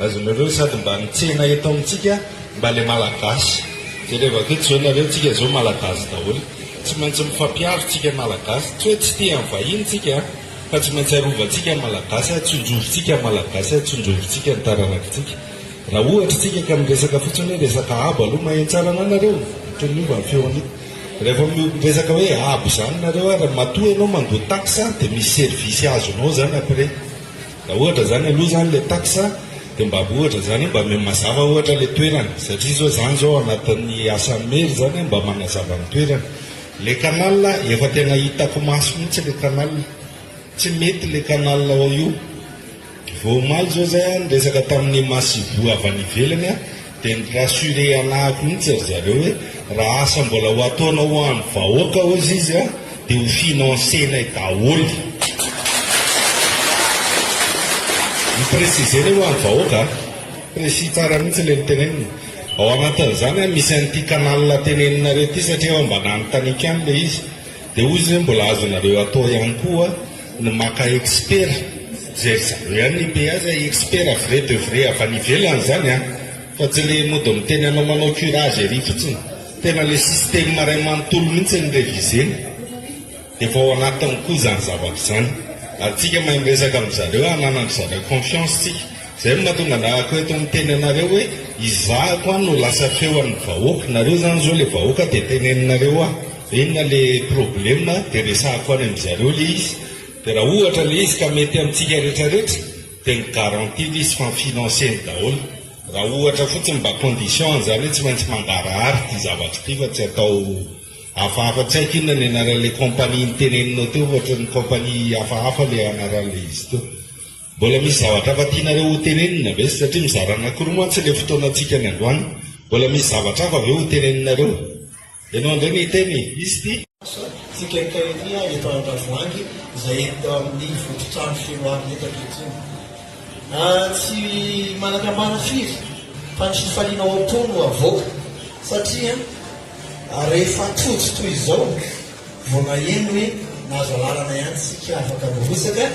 Azonareo sady mba ny tsena eto amintsika mba le malagasy. Jerevako eto zao nareo tsika zao malagasy daholo. Tsy maintsy mifampiaro tsika malagasy. Tsy hoe tsy tia ny vahiny tsika a, fa tsy maintsy arovantsika ny malagasy a, tsinjovintsika ny malagasy a, tsinjovintsika ny taranakitsika. Raha ohatra tsika ka miresaka fotsiny hoe resaka abo aloha maheno tsara anah nareo? Ohatran'ny miova ny feo an'ito. Rehefa miresaka hoe abo zany nareo ary matoa ianao mandoa taxe dia misy service azonao zany après. Raha ohatra zany aloha zany le taxe dia mba ohatra zany mba omeo mazava ohatra le toerana satria zao zany zao anatin'ny asan'ny mairie zany mba manazava ny toerana. Le canal efa tena hitako maso mihitsy le canal. Tsy mety le canal ao io. Vao omaly zao zay aho niresaka tamin'ny Masibo avy any ivelany aho dia ni-rassurer anahako mihitsy ry zareo hoe raha asa mbola ho ataonao ho an'ny vahoaka hozy izy a dia ho financer-nay daholo. Ni-preciser-ny hoe ho an'ny vahoaka a. Précis tsara mihitsy ilay noteneniny. Ao anatin'izany a misy an'ity canal teneninareo ity satria efa mba nanontaniako ihany ilay izy. Dia hoy izy hoe mbola azonareo atao ihany koa ny maka expert, izay ry zareo ihany ny IPA izay expert vrai de vrai avy any ivelany izany an, fa tsy le mody miteny anao manao curage ery fotsiny, tena le système iray manontolo mihitsy no revisena, dia efa ao anatiny koa izany zavatra izany, ary tsika mahay miresaka amin-dry zareo, ananan-dry zareo confiance tsika, izay no mahatonga anahako eto miteny anareo hoe izahako an no lasa feo an'ny vahoaka, nareo izany izao le vahoaka dia teneninareo aho. Inona le problème de resahako any amin zareo le izy de raha ohatra le izy ka mety amintsika rehetra rehetra de ny garantie le izy fa financer ny daholo raha ohatra fotsiny mba condition anzany hoe tsy maintsy mangarahara ity zavatra ity fa tsy atao hafahafa tsy haiko inona ny anaran'le compagnie niteneninao teo fa ohatran'ny compagnie hafahafa le anaran'le izy teo. Mbola misy zavatra hafa tianareo ho tenenina ve? Satria mizara anakiroa mantsy le fotoanantsika ny androany. Mbola misy zavatra hafa ve ho teneninareo? Ianao indray no hiteny e! Izy ity? Sy quincaillerie eto Andravoahangy izay eto amin'ny fototrano feno arina eto ankehitriny. Tsy manan-kambara firy fa ny fifaliana ao am-po no avoaka satria rehefa tojo toy izao vao naheno hoe nahazo alalana ihany isika afaka mirotsaka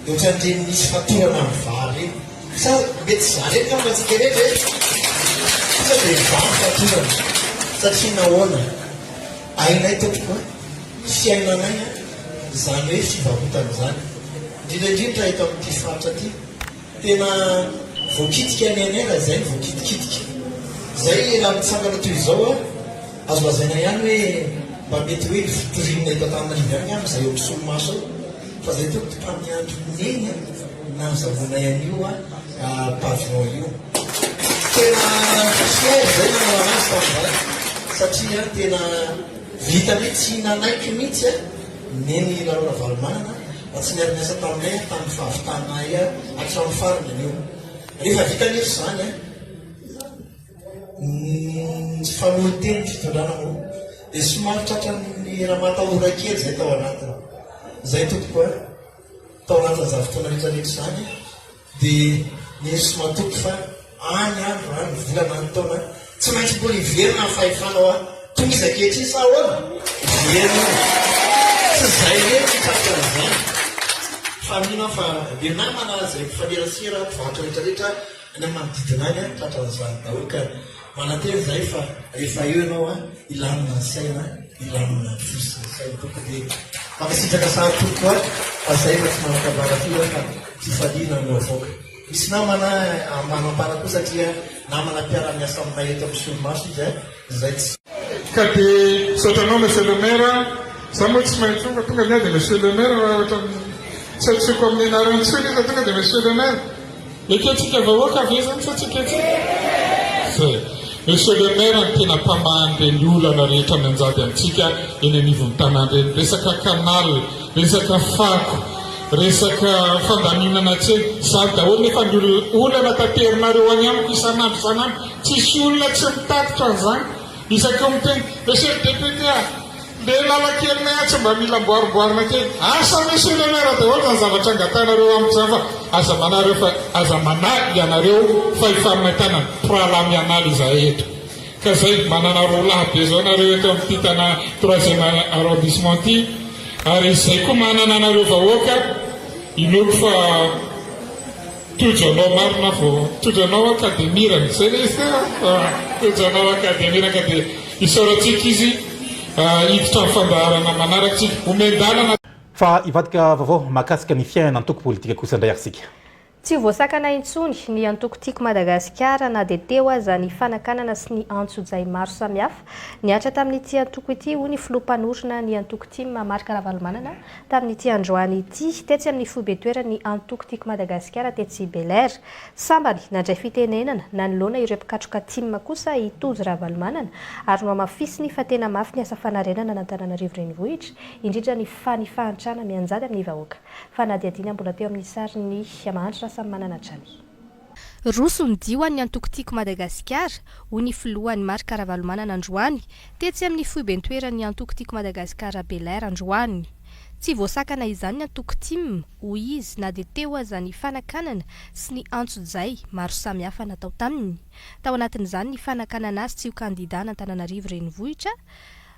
dia ohatran'ireny misy fatorana amin'ny vary ireny. Sa mety za rery ngamba antsika rehetra e? Sa dia mivaha ny fatorana? Satria nahoana? Hainay tompoko a! Fiainanay a! Izany hoe fivarotana izany. Indrindra indrindra eto amin'ity faritra ity. Tena voakitika ny ainay raha izay no voakitikitika. Izay raha mitsangana toy izao a! Azo lazaina ihany hoe mba mety hoe fitoriana eto Antananarivo ihany angamba izay eo amin'ny solomaso eo. Fa izay tompoko tamin'ny andron'i Neny a! Nahazahoanay an'io pavillon io. Tena fier zay nanao anazy tamin'izany satria tena vita mihitsy, tsy nanaiky mihitsy Neny Lalao Ravalomanana raha tsy niara-niasa taminay tamin'ny fahavitanay hatramin'ny farany an'io. Rehefa vita anefa izany, ny fanolo-teny ny fitondrana moa dia somary tratran'ny ramatahora kely izay tao anatiny. Izay tompoko a. Tao anatin'izany fotoana rehetra rehetra izany dia mino sy matoky fa any andro any volana any taona tsy maintsy mbola hiverina ny fahefana hoa tonga izy ankehitriny sa ahoana? Hiverina io. Tsy izay irery no tratran'izany fa mino aho fa le namana izay mpifanerasera mpivarotra rehetra rehetra any amin'ny manodidina any tratran'izany daholo ka manantena izahay fa rehefa eo ianao hilamina ny saina Hilamina ny fo sy ny saina tompoko dia mankasitraka sahady tompoko a fa zay fa tsy manan-kambara firy aho fa fifaliana no avoaka. Misy namana manampara koa satria namana mpiara-miasa aminay eto amin'ny solomaso izy a izay tsy Ka dia misaotra anao Monsieur le Maire a! Za moa tsy mahay intsony fa tonga ny ahy dia Monsieur le Maire raha ohatran'ny tsy antsoiko amin'ny anarany intsony izy fa tonga dia Monsieur le Maire. Ekentsika vahoaka ve zany sa tsy ekentsika? Zay. Monsieur le maire no tena mpamaha an'ireny olana rehetra mianjady amintsika eny anivon'ny tanàna ireny. Resaka canal, resaka fako, resaka fandaminana tsena, izany daholo nefa ny olana taterinareo any amiko isan'andro isan'andro. Tsisy olona tsy mitatitra an'izany. Isaky ny miteny, Monsieur le député a! Le lalakelinay atsy mba mila amboarimboarina kely. Asa Monsieur le maire daholo zany zavatra angatahinareo amiko zany fa aza manahy reo fa aza manahy ianareo fa hifanome tanana. Mpirahalahy mianala izahay eto. Ka zay, manana roa lahy be zao nareo eto amin'ity tanà troisième arrondissement ity ary izay koa manana anareo vahoaka inoako fa. Tojo anao marina vao tojo anao aho ka dia mirana. Izay ilay izy teo an! Tojo anao aho ka dia mirana ka dia isaorantsika izy hiditra amin'ny fandaharana manaraka isika. Omen-dalana. Fa hivadika vaovao mahakasika ny fiainana antoko politika kosa indray ary isika. Tsy ho voasakana intsony ny antoko Tiako Madagasikara na dia teo aza ny fanakanana sy ny antsojay maro samihafa nihatra tamin'ity antoko ity, hoy ny filoha mpanorina ny antoko tim Marc Ravalomanana tamin'ity androany ity tetsy amin'ny foiben-toeran'ny antoko Tiako Madagasikara tetsy Bel'Air. Sambany nandray fitenenana nanoloana ireo mpikatroka tim kosa i Tojo Ravalomanana ary nohamafisiny fa tena mafy ny asa fanarenana an'Antananarivo Renivohitra, indrindra ny fa ny fahantrana mianjady amin'ny vahoaka. Fanadihadiana mbola teo amin'ny sarin'ny Mahantra Rasamimanana hatrany. Roso ny dia ho an'ny antoko Tiako Madagasikara, hoy ny filohany Marc Ravalomanana androany, tetsy amin'ny foiben-toeran'ny antoko Tiako Madagasikara Bel'Air androany. Tsy voasakana izany ny antoko tim, hoy izy, na dia teo aza ny fanakanana sy ny antsojay maro samihafa natao taminy. Tao anatin'izany ny fanakanana azy tsy ho kandida an'Antananarivo Renivohitra,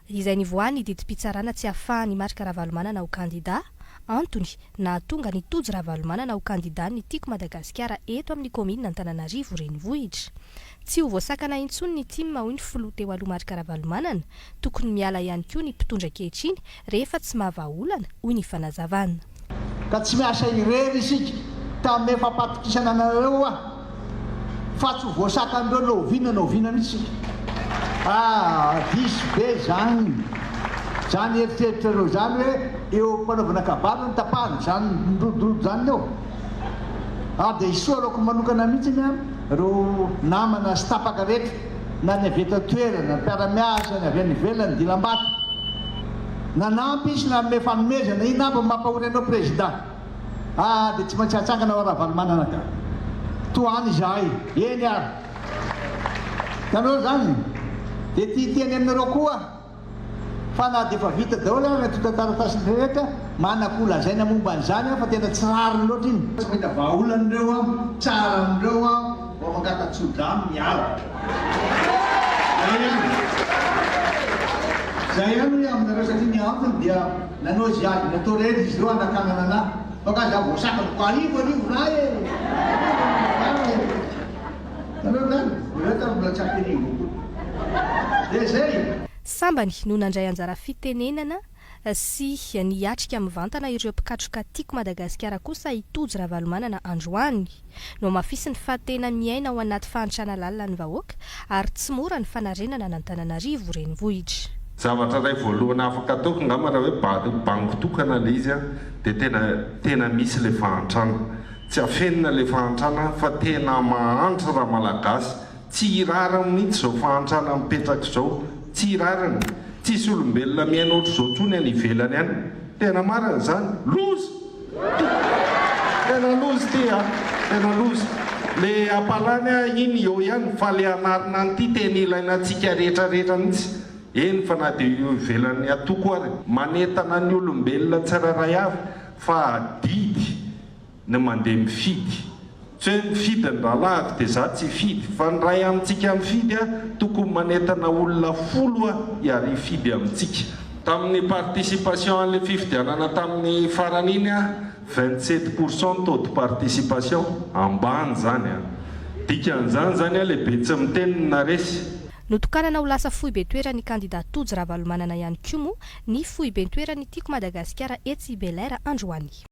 izay nivoahan'ny didim-pitsarana tsy ahafahan'i Marc Ravalomanana ho kandida, antony nahatonga an'i Tojo Ravalomanana ho kandidan'ny Tiako Madagasikara eto amin'ny kaominina Antananarivo Renivohitra. Tsy ho voasakana intsony ny tim hoy ny filoha teo aloha Marc Ravalomanana, tokony miala ihany koa ny mpitondra ankehitriny rehefa tsy mahavaha olana hoy ny fanazavana. Ka tsy miasa irery isika tamin'ny fampatokisana anareo aho fa tsy ho voasakan'ireo na oviana na oviana mihitsy isika. Ah, diso be izany izany eritreritrareo izany hoe eo am-panaovana kabary no tapahana izany mirodorodo izany eo. Ary dia isaorako manokana mihitsy ireo namana sy tapaka rehetra na ny avy eto an-toerana, ny mpiara-miasa, ny avy any ivelany, dilam-bato. Nanampy izy nanome fanomezana, inona aby ny mampahory anao président? Aa dia tsy maintsy hatsangana ao Ravalomanana ka. Tohano izahay. Eny ary. Hitanareo izany? Dia te hiteny aminareo koa aho fa na dia efa vita daholo ary ny antontan-taratasy rehetra, manako ho lazaina momba an'izany aho fa tena tsy rariny loatra iny. Tsy mahita vahaolana ireo aho, tsara amin'ireo aho. Vao mangata-tsodrano miala. Zay ihany. Zay ihany hoy aminareo satria ny antony dia nanao izay azony natao rehetra izy ireo hanakanana anah. Fa ka za voasakana ko arivo arivo raha e! Arivo e! Hitanareo zany? Ireo tany mbola tsy ampy arivo akory. Dia zay. Sambany no nandray anjara fitenenana sy niatrika mivantana ireo mpikatroka Tiako Madagasikara kosa i Tojo Ravalomanana androany. Nohamafisiny fa tena miaina ao anaty fahantrana lalina ny vahoaka ary tsy mora ny fanarenana an'Antananarivo renivohitra. Zavatra iray voalohany afaka ataoko angamba raha hoe bango tokana ilay izy dia tena tena misy ilay fahantrana. Tsy afenina ilay fahantrana fa tena mahantra Ramalagasy. Tsy rariny mihitsy izao fahantrana mipetraka izao. Tsy rariny. Tsisy olombelona miaina ohatr'izao intsony any ivelany any. Tena marina izany. Loza! Tena loza ity a! Tena loza. Le ampalany a iny eo ihany fa le hanarina an'ity tena ilaina antsika rehetra rehetra mihitsy. Eny fa na dia eo ivelan'ny antoko ary. Manentana ny olombelona tsirairay avy fa adidy. ny mandeha mifidy. Tsy hoe mifidy ny rahalahiko dia za tsy hifidy, fa ny ray amintsika mifidy a, tokony manentana olona folo a hiary hifidy amintsika. Tamin'ny participation an'ilay fifidianana tamin'ny farany iny a, 27 pour cent ny taux de participation, ambany izany a. Dikan'izany izany a, ilay be tsy miteny no naharesy. Notokanana ho lasa foiben-toeran'ny kandida Tojo Ravalomanana ihany koa moa ny foiben-toeran'ny Tiako Madagasikara etsy Bel'Air androany.